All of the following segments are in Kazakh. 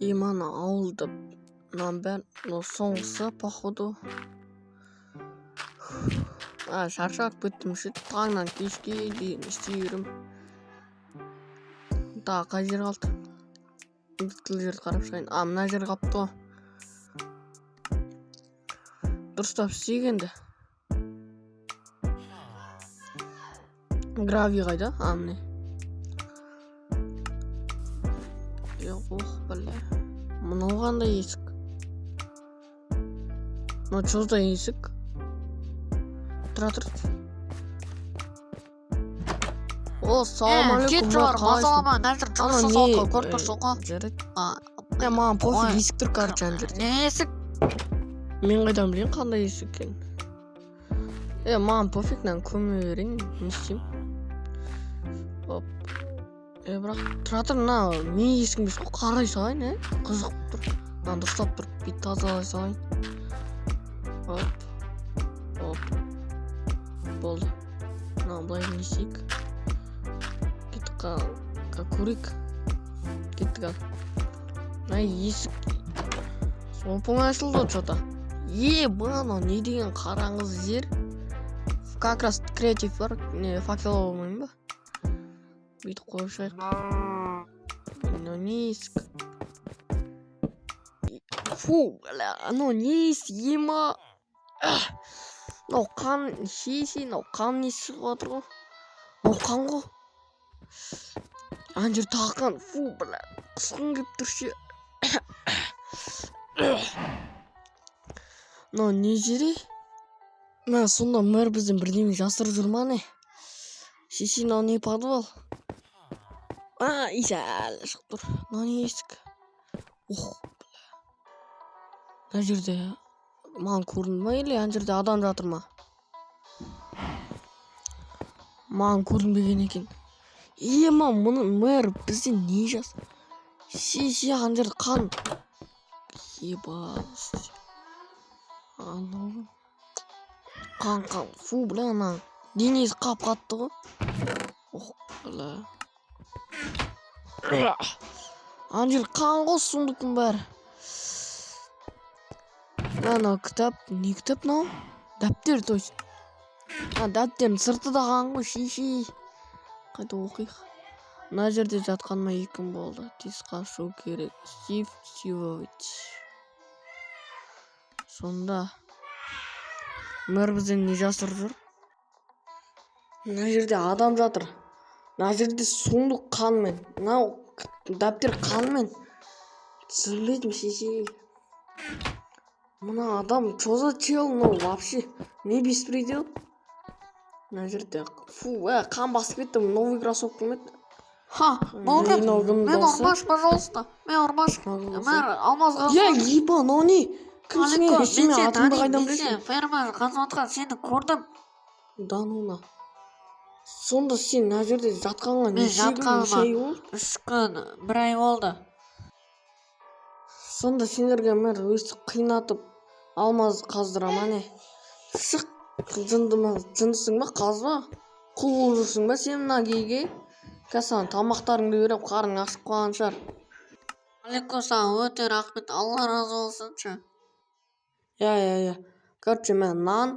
И мана ауылды мынаның бәрін, мынау соңғысы, походу. А, шаршап кеттім ше, таңнан кешке дейін істей беремін. Тағы қай жер қалды? Бүткіл жерді қарап шығайын. А, мына жер қалыпты ғой. Дұрыстап істейік енді. Гравий қайда? А, міне. Ох, бля. Мынау қандай есік? Мынау чё за есік? Тұра тұр. О, салам алейкум, Кет брат, жоғары, қалайсың? мазалама, мына жер Ана жұмыс не, жасап отыр, көріп тұрсың ғой. Жарайды. А, Е, маған пофиг, Ой. есік тұр, короче, ана жерде. Не есік? Мен қайдан білейін қандай есік екенін? Е, маған пофиг, мынаны көме берейін, не істеймін? Оп. Е, бірақ тұра тұр, мына менің есігім емес қой, қарай салайын, е? Қызық тұр. Мынаны дұрыстап тұрып, бүйтіп тазалай салайын. Оп. Оп. Болды. Мынаны былай не істейік? Кеттік, көрейік. Кеттік ал. Мына есік оп оңай ашылды ғой чё-то. Е, мынау не деген қараңғы жер. Как раз креатив бар, не, факел болмаймын ба? Бүйтіп қойып шығайық. Мынау не есік? Фу, бля, анау не есік, ема? Мынау қан, шеше, мынау қан несі шығып жатыр ғой. Мынау қан ғой. Ана жер тағы қан. Фу, бля, құсқым келіп тұр ше. Мынау не жер, е? Мә, сонда мэр бізден бірдеме жасырып жүр ма, не? Шеше, мынау не подвал? А, иісі әлі шығып тұр. Мынау не есік? Ох, бля. Мына жерде маған көрінді ма, или ана жерде адам жатыр ма? Маған көрінбеген екен. Ема, мұны мэр бізден не жас? Шеше, ана жерде қан. Еба. Анау. Қан, қан. Фу, бля, ана денесі қап қатты ғой. Ох, бля. Ана жер қан ғой, сундуктың бәрі. Мынау кітап, не кітап мынау? Дәптер, то есть. А, дәптердің сырты да қан ғой, шеше. Қайта оқиық. Мына жерде жатқаныма 2 күн болды. Тез қашу керек. Стив Стивович. Сонда мэр бізден не жасырып жүр? Мына жерде адам жатыр. Мына жерде сундук қанмен. Мынау дәптер қанмен. Түсінбедім, шеше. Мына адам чё за чел мынау вообще? Не беспредел? Мына жерде, фу, қан басып кетті. Новый кроссовка ма еді? Ха, болды. Мынау кімнің Мен дауысы? ұрмаш, пожалуйста. Мен ұрмаш. Мынау кімнің Мэр, дауысы? алмаз Е, қазып. еба, мынау не? Кімсің, е? Алейкум, Сен мен менің сені атымды танимын, қайдан мен білесің? сені ферма қазып жатқан сені көрдім. Да ну на. Сонда сен мына жерде жатқанға Мен неше күн, неше жатқаныма ай болды? 3 күн, 1 ай болды. Сонда сендерге мэр өстіп қинатып алмаз қаздыра ма, не? Шық, жынды ма, жындысың ба, қазба? Құл болып жүрсің ба сен мына гейге? Қазір саған тамақтарыңды беремін, қарның ашып қалған шығар. Алейкум, саған өте рахмет, Алла разы болсыншы. Иә, иә, иә. Короче, мә нан,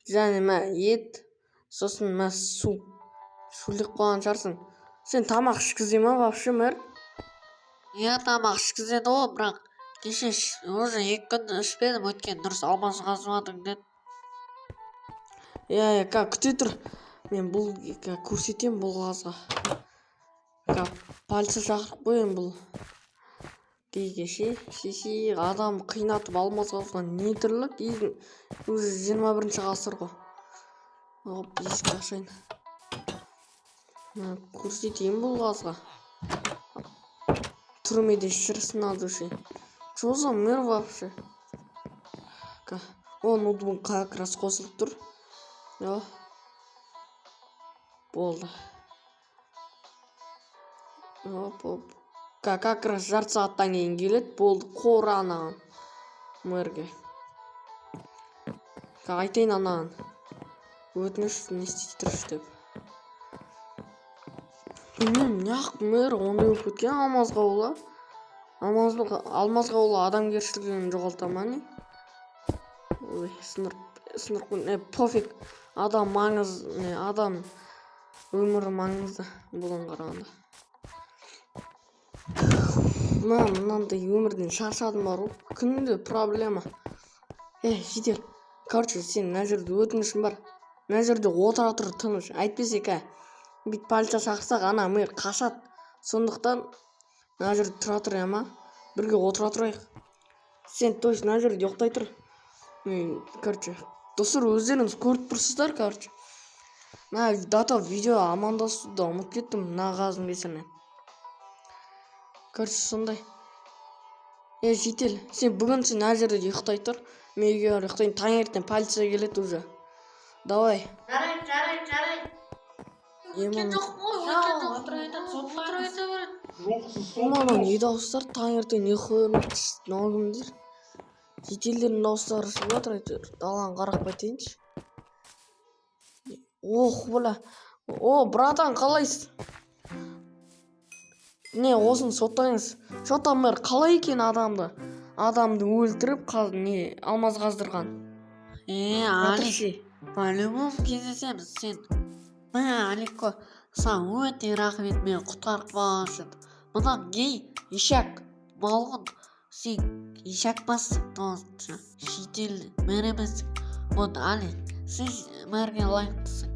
және мә ет, сосын мә су. Шөлдеп қалған шығарсың. Сен тамақ ішкізе ма вообще мэр? Иә, тамақ ішкізеді ғой, бірақ кеше уже 2 күн ішпедім, өйткені дұрыс алмаз қазбадың деді. Иә, иә, күте тұр. Мен бұл көрсетемін бұл қызға. Полиция шақырып қояйын бұл. Гейге ше, шеше, адам қинатып алмаз қазған не тірлік? Үйдің уже 21 ғасыр ғой. Оп, есікті ашайын. Мына көрсетейін бұл қызға. Түрмеде шірісін от души. Чё за мэр вообще? О, ноутбук как раз қосылып тұр. О. Болды. Оп, оп. Как раз жарты сағаттан кейін келеді. Болды, қора анаған. Мэрге. Айтайын анаған. Өтініш, не істей тұршы деп. Білмеймін, неғып мэр ондай болып кеткен алмазға бола. Алмазға ол адамгершілігін жоғалта ма, не? Ой, сындырып сындырып қойдым. Е, пофиг, адам маңыз не, адам өмірі маңызды бұдан қарағанда. Мынандай өмірден шаршадым бар ғой, күнде проблема. Е, жедел, короче, сен мына жерде, өтінішім бар, мына жерде отыра тұр тыныш. Әйтпесе ка бүйтіп полиция шақырсақ, ана мэр қашады. Сондықтан мына жерде тұра тұр, иә ма, бірге отыра тұрайық. Сен точно мына жерде ұйықтай тұр. Мен, короче, достар, өздеріңіз көріп тұрсыздар. Короче, мына дата видео амандасуды да ұмытып кеттім мына қаздың кесірінен. Короче, сондай. Е, житель, сен бүгін, сен мына жерде ұйықтай тұр, мен үйге барып ұйықтайын. Таңертең полиция келеді уже. Давай. Жарайды, жарайды, жарайды. Е, Өткен мана жоқ қой, өткен жоқ. Өтірік айтады, өтірік айта береді. Жоқ, сіз Мына не соттыңыз. дауыстар таңертең ұйқы бермейді? Мынау кімдер? Жительдердің дауыстары шығып жатыр әйтеуір. Даланы қарап қайтайыншы. Ох, бля, о, братан, қалайсыз? Не, осыны соттаңыз. Че там, мэр, қалай екен? Адамды өлтіріп, не, алмаз қаздырған. Е, Алик, Отыршы. по-любому кездесеміз. Сен, мә, Аликко, саған өте рахмет мені құтқарып қалған үшін. Мына гей, ишак, балғын, сен ишак бассың тоғызыншы. Шетел мэр емессің. Вот, Алик, сен мэрге лайықтысың.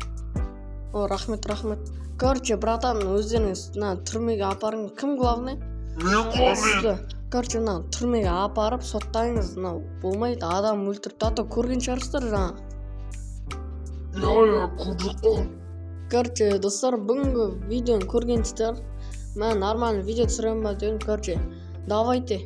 О, рахмет, рахмет. Короче, братан, өздеріңіз мына түрмеге апарың. Кім главный? Мен ғой, мен. Сізді, короче, мына түрмеге апарып соттаңыз. Мынау болмайды, адам өлтіріп. А то көрген шығарсыздар жаңа. Иә, көрдік қой. Короче, достар, бүгінгі видеоны көргенсіздер. Мен нормальный видео түсіремін ба дедім. Короче, давайте.